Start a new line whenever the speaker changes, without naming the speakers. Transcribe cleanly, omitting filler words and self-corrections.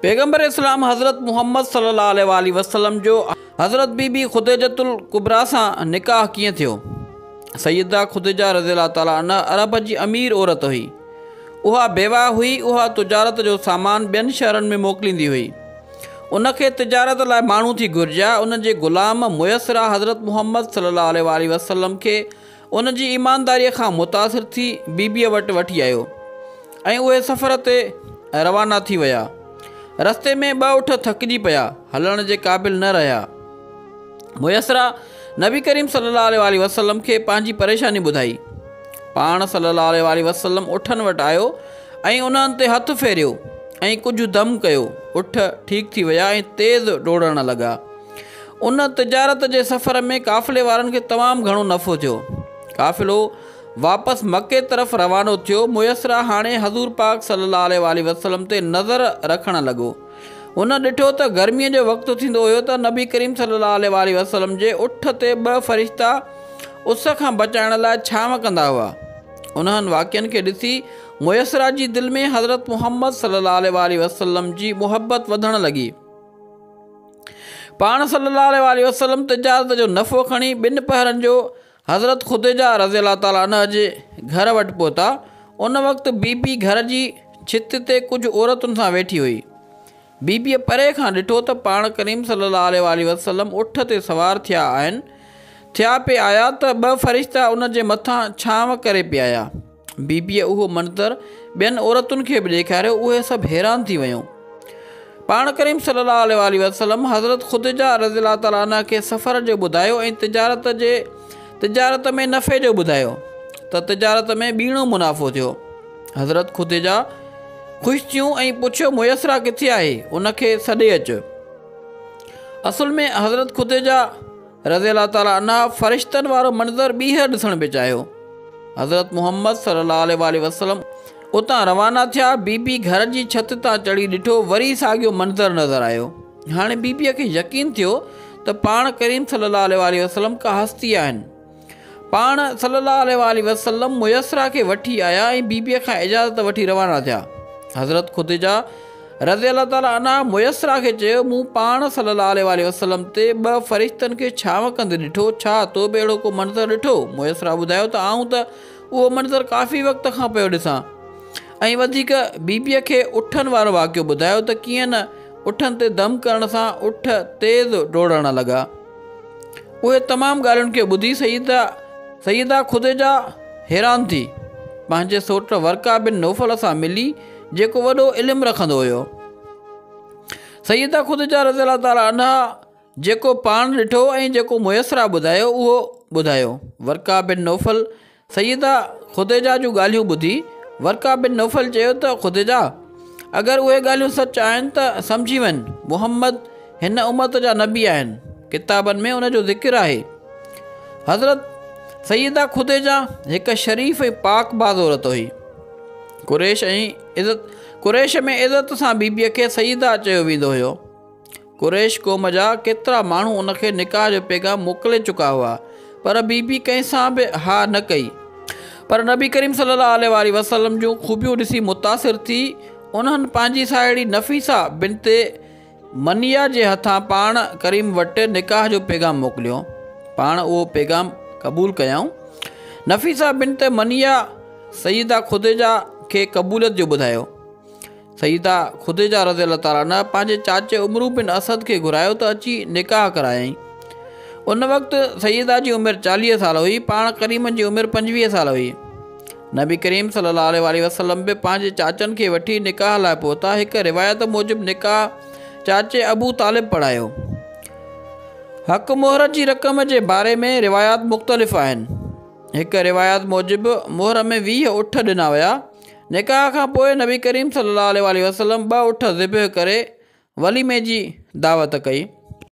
پيغمبر اسلام حضرت محمد صلي الله عليه واٰله وسلم جو حضرت بي بي خديجة الڪبريٰ سان نڪاح ڪيئن ٿيو؟ سيده خديجه رضي الله تعالٰي عنها عرب جي امير عورت هئي. اها بيواهه هئي، اها تجارت جو سامان ٻين شهرن ۾ موڪليندي هئي. ان کي تجارت لاء ماڻهو ٿي گهرجيا. ان جي غلام ميسره حضرت محمد صلي الله عليه واٰله وسلم کي ان جي ايمانداريء کان متاثر ٿي بيبيء وٽ وٺي آيو ۽ اهي سفر تي روانا ٿي ويا. رستي ۾ ٻه اٺ ٿڪجي پيا، هلڻ جي قابل نه رهيا. ميسره نبي ڪريم صلي الله عليه واٰله وسلم کي پنهنجي پريشاني ٻڌائي. پاڻ صلي الله عليه واٰله وسلم اٺن وٽ آيو ۽ انهن تي هٿ ڦيريو ۽ ڪجهه دم ڪيو. اٺ ٺيڪ ٿي ويا ۽ تيز ڊوڙڻ لڳا. ان تجارت جي سفر ۾ قافلي وارن کي تمام گهڻو نفعو ٿيو. قافلو واپس مڪي طرف روانو ٿيو. ميسره هاڻي حضور پاڪ صلي الله عليه واٰله وسلم تي نظر رکڻ لڳو. هن ڏٺو ته گرميء جو وقت ٿيندو هيو ته نبي ڪريم صلي الله عليه واٰله وسلم جي اٺ تي ٻه فرشتا اس کان بچائڻ لاء ڇانو ڪندا هئا. انهن واقعن کي ڏسي ميسره جي دل ۾ حضرت محمد صلي الله عليه واٰله وسلم جي محبت وڌڻ لڳي. پاڻ صلّي الله عليه واٰله وسلّم تجارت جو نفعو کڻي ٻن پهرن جو حضرت خديجه رضي الله تعالٰي عنها جي گهر وٽ پهتا. ان وقت بي بي گهر جي ڇت تي ڪجهه عورتن سان ويٺي هئي. بي بيء پري کان ڏٺو ته پاڻ ڪريم صلّي الله عليه واٰله وسلّم اٺ تي سوار ٿيا آهن. ٿيا پئي آيا ته ٻه فرشتا ان جي مٿان ڇانو ڪري پئي آيا. بيبيء اهو منظر ٻين عورتن کي به ڏيکاريو، اهي سڀ حيران ٿي ويون. پاڻ ڪريم صلي الله عليه واٰله وسلم حضرت خديجه رضي الله تعالٰي عنها کي سفر جو ٻڌايو ۽ تجارت جي تجارت ۾ نفعي جو ٻڌايو ته تجارت ۾ ٻيڻو منافعو ٿيو. حضرت خديجه خوش ٿيون ۽ پڇيو ميسره ڪٿي آهي ان کي سڏي اچ. اصل ۾ حضرت خديجه رضي الله تعالٰي عنها فرشتن وارو منظر ٻيهر ڏسڻ پئي چاهيو. حضرت محمد صلي الله عليه واٰله وسلم اتان روانا ٿيا، بي بي گهر جي ڇت تان چڙهي ڏٺو وري ساڳيو منظر نظر آيو. هاڻي بي بيء کي يقين ٿيو ته پاڻ ڪريم صلي الله عليه واٰله وسلم ڪا هستي آهن. پاڻ صلّي الله عليه واٰله وسلّم ميسره کي وٺي آيا ۽ بيبيء کان اجازت وٺي روانا ٿيا. حضرت خديجه رضي الله تعالٰي عنها ميسره کي چيو، مون پاڻ صلّي الله عليه واٰله وسلّم تي ٻه فرشتن کي ڇانو ڪندي ڏٺو، ڇا تو به اهڙو ڪو منظر ڏٺو؟ ميسره ٻڌايو ته آئون ته اهو منظر ڪافي وقت کان پيو ڏسان ۽ وڌيڪ بيبيء کي اٺن وارو واقعو ٻڌايو ته ڪيئن نه اٺن تي دم ڪرڻ سان اٺ تيز ڊوڙڻ لڳا. اهي تمام ڳالهين کي ٻڌي سيده سيده خديجه حيران ٿي پنهنجي سوٽ ورقه بن نوفل سان ملي جيڪو وڏو علم رکندو هيو. سيده خديجه رضي الله تعالٰي عنها جيڪو پاڻ ڏٺو ۽ جيڪو ميسره ٻڌايو اهو ٻڌايو. ورقه بن نوفل سيده خديجه جون ڳالهيون ٻڌي ورقه بن نوفل چيو ته خديجه! اگر اهي ڳالهيون سچ آهن ته سمجهي وڃ محمد هن امت جا نبي آهن، ڪتابن ۾ ان جو ذڪر آهي. حضرت سيده خديجه هڪ شريف ۽ پاڪ باز عورت هئي. قريش ۽ عزت قريش ۾ عزت سان بيبيء کي سيده چيو ويندو هيو. قريش قوم جا ڪيترا ماڻهو ان کي نڪاح جو پيغام موڪلي چڪا هئا، پر بي بي ڪنهن سان به ها نه ڪئي. پر نبي ڪريم صلي الله عليه واٰله وسلم جون خوبيون ڏسي متاثر ٿي انهن پنهنجي ساهيڙي نفيسه بنت منيه جي هٿان پاڻ ڪريم وٽ نڪاح جو پيغام موڪليو. پاڻ اهو پيغام قبول ڪيائون. نفيسه بنت منيه سيده خديجه کي قبوليت جو ٻڌايو. سيده خديجه رضي الله تعالٰي عنها پنهنجي چاچي عمرو بن اسد کي گهرايو ته اچي نڪاح ڪرايائين. ان وقت سيده جي عمر 40 سال هئي، پاڻ ڪريم جي عمر 25 سال هئي. نبي ڪريم صلي الله عليه واٰله وسلم به پنهنجي چاچن کي وٺي نڪاح لاء پهتا. هڪ روايت موجب نڪاح چاچي ابو طالب پڙهايو. حق مهر جي رقم جي باري ۾ روايات مختلف آهن. هڪ روايت موجب مهر ۾ 20 اٺ ڏنا ويا. نڪاح کان پوء نبي ڪريم صلي الله عليه واٰله وسلم ٻه اٺ ذبح ڪري وليمي جي دعوت ڪئي.